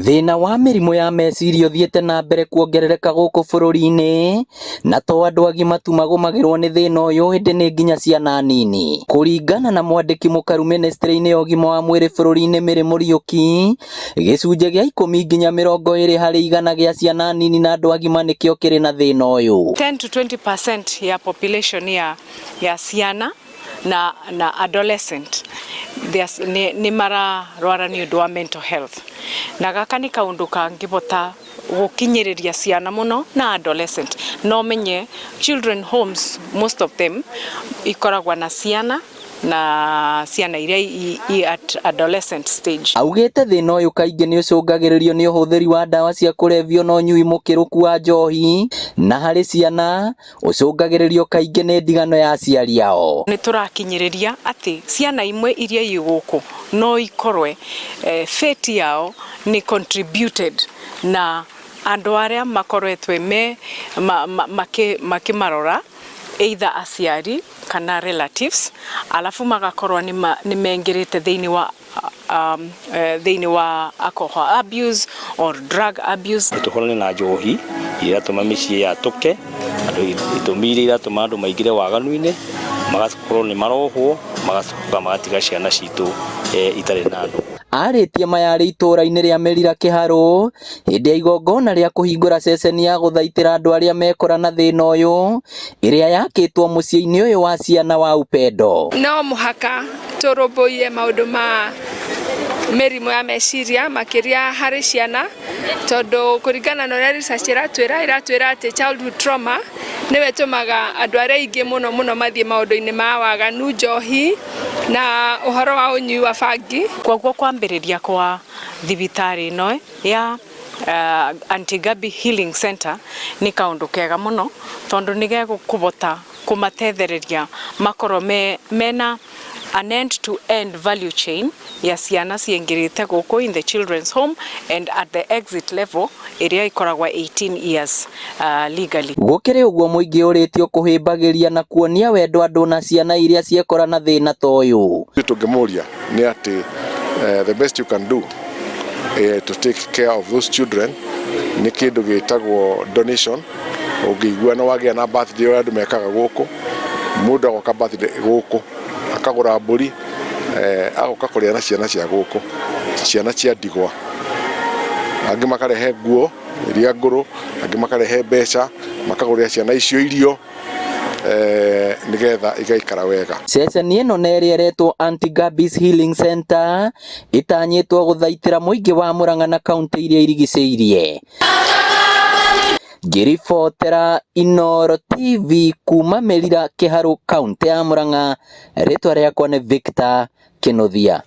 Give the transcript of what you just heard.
Thĩna wa mĩrimũ ya meciria ũthiĩte na mbere kuongerereka gũkũ bũrũri-inĩ, na to andũ agima tu magũmagĩrwo nĩ thĩna ũyũ ĩndĩ nĩ nginya ciana nini. Kũringana na mwandĩki mũkaru mĩnĩstrĩ-inĩ ya ũgima wa mwĩrĩ bũrũri-inĩ Mary Mũriũki, gĩcunjĩ gĩa 10 nginya 20% gĩa ciana nini na andũ agima nĩkĩo kĩrĩ na thĩna ũyũ. 10 to 20% ya population ya ciana na adolescent nĩ mararwara nĩ ũndũ wa mental health, na gaka nĩ kaũndũ kangĩbota gũkinyĩrĩria ciana mũno na adolescent. No menye children homes, most of them ikoragwo na ciana na ciana iria i at adolescent stage. Augĩte thĩna ũyũ kaingĩ nĩ ũcũngagĩrĩrio nĩ ũhũthĩri wa ndawa cia kũrebio na ũnyui mũkĩrũku wa njohi, na harĩ ciana ũcũngagĩrĩrio kaingĩ nĩ ndigano ya aciari ao. Nĩ tũrakinyĩrĩria atĩ ciana imwe iria i gũkũ no ikorwe fate yao nĩ contributed na andũ arĩa makoretwe me makĩmarora, either aciari kana relatives, alafu magakorwo nĩ mengĩrĩte thĩinĩ wa alcohol abuse or drug abuse. Tũhũrane na njohi iria iratũma mĩciĩ yatũke, andũ itũmi iria iratũma andũ maingĩre waganu-inĩ, magakorwo nĩ marohwo, magacoka magatiga ciana citũ itarĩ na andũ. Arĩtie maya arĩ itũũra-inĩ rĩa Mĩrira Kĩharũ hĩndĩ ya igongona rĩa kũhingũra ceceni ya gũthaitĩra andũ arĩa mekora na thĩna ũyũ, ĩrĩa yakĩtwo mũciĩ-inĩ ũyũ wa ciana wa Upendo. No mũhaka tũrũmbũiye maũndũ ma mĩrimũ ya meciria, makĩria harĩ ciana, tondũ kũringana na ũrĩa research ĩratwĩra atĩ childhood trauma nĩwe ĩtũmaga andũ arĩa aingĩ mũno mũno mathiĩ maũndũ-inĩ ma waganu, njohi na ũhoro wa ũnyui wa bangi. Koguo kwambĩrĩria kwa thibitarĩ ĩno ya Auntie Gabby Healing Center nĩ kaũndũ kega mũno, tondũ nĩ gegũkũbota kũmatethereria makorwo mena an end to end value chain ya ciana ciingĩrĩte gũkũ in the children's home and at the exit level ĩrĩa ĩkoragwo 18 years legally. Gũkĩrĩ ũguo, mũingĩ ũrĩtio kũhĩmbagĩria na kuonia wendo andũ na ciana iria ciekora na thĩna ta ũyũ. Tũngĩmũria nĩ atĩ the best you can do to take care of those children nĩ kĩndũ gĩtagwo donation. Ũngĩigua nĩ wagĩa na birthday, ũrĩa andũ mekaga gũkũ, mũndũ agoka birthday gũkũ akagũra mbũri, agoka kũrĩa na ciana cia gũkũ, ciana cia ndigwa, angĩ makarehe nguo iria ngũrũ, angĩ makarehe mbeca, makagũrĩra ciana icio irio nĩgetha igaikara wega. Ceceni ĩno na ĩrĩa ĩretwo Auntie Gabby's Healing Center ĩtanyĩtwo gũthaitĩra mũingĩ wa Murang'a na kaunti iria irigicĩirie. Ngĩribotera Inooro TV kuma Mĩrira Kĩharũ, kaunti ya Murang'a, rĩtwa rĩakwa nĩ Victor Kĩnuthia.